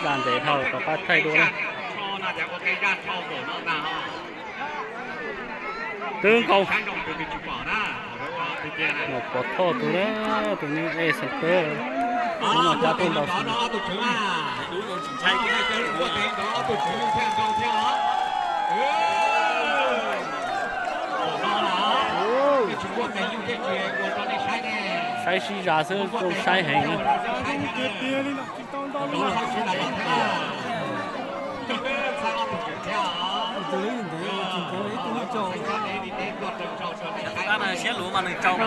Zaj ntev dhau rov qab thaij dua na. Twb nkaus. Pov thoj tus na, tus neeg ej xeem teb. Tus no cab tuaj ntau xwb. Saib sib zas xwb, zoo saib heev na. Siab luv mas nws tsaus.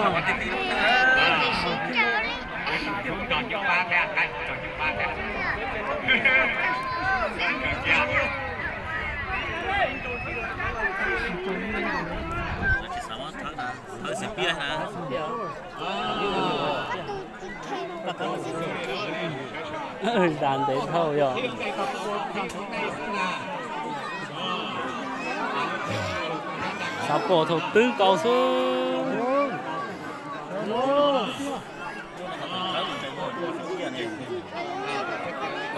Zas ntev dhau yog. Xav pom thaum twb nkaus xwb.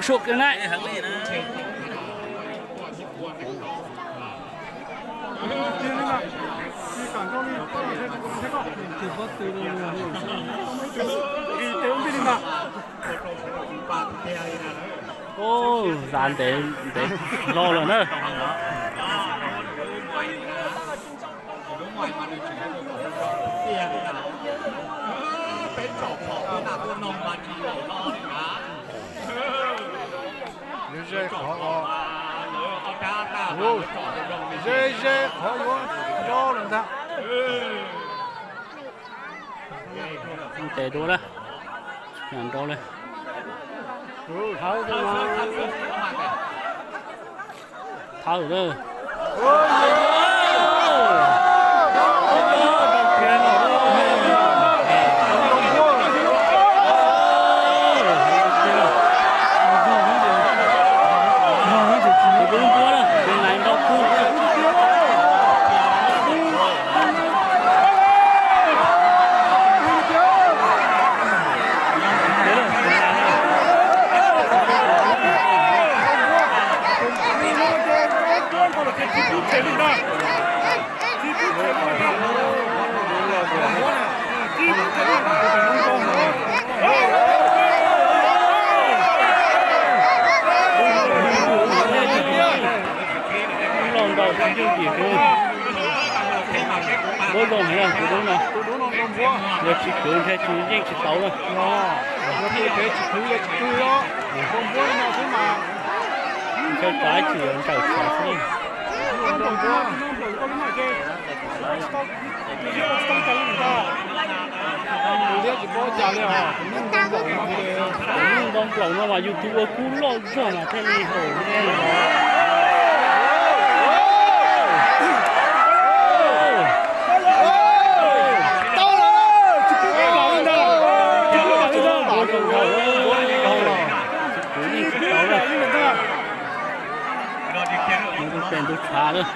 Sua kiag na. Zas ntev ntev hlo lawm na. Ze ze qhov, ze ze qhov yuav nco lawm ntag. Ntes dua na, nrau li. Thawb lawm. Loj ntau tsis yooj yim heev. Npuab zoo heev na tus dub no. Yog tsis khwv ntshe tsis yeej tsis tau na. Ntshe tsav tsis yuav ntsawm tsav xwb. Tus neeg npau nplaum no mas yus tus ua kub loj zog mas thiaj li haum. Tes ntug tshav lawm.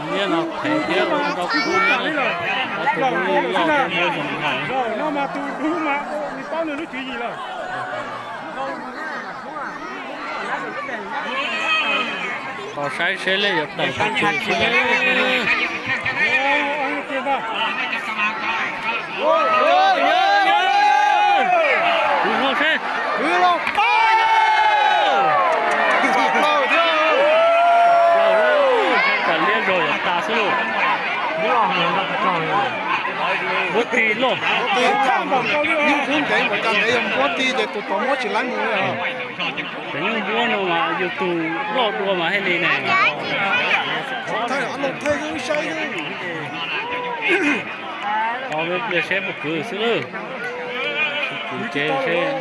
Liab no phev thiab, tus dub loj thiab, muab zoo hais. Tos saib seb lej yuav tawm tag kis xwb. Kwv los seb. Kwv los pab. Plaub thiab. Tsam liab zog yuav tas xwb lauj. Npuab ti loj. Nws kub ntev npaum cas ntev, yog npuab ti ces tus tod muab tsis laib mus li os. Cov nyuj npuab no mas yus tus loj dua mas thiaj li ne. Thaij, thaij xwb saib xwb. Tos pliag seb puas kwv xwb lawm. Kwv ces seb.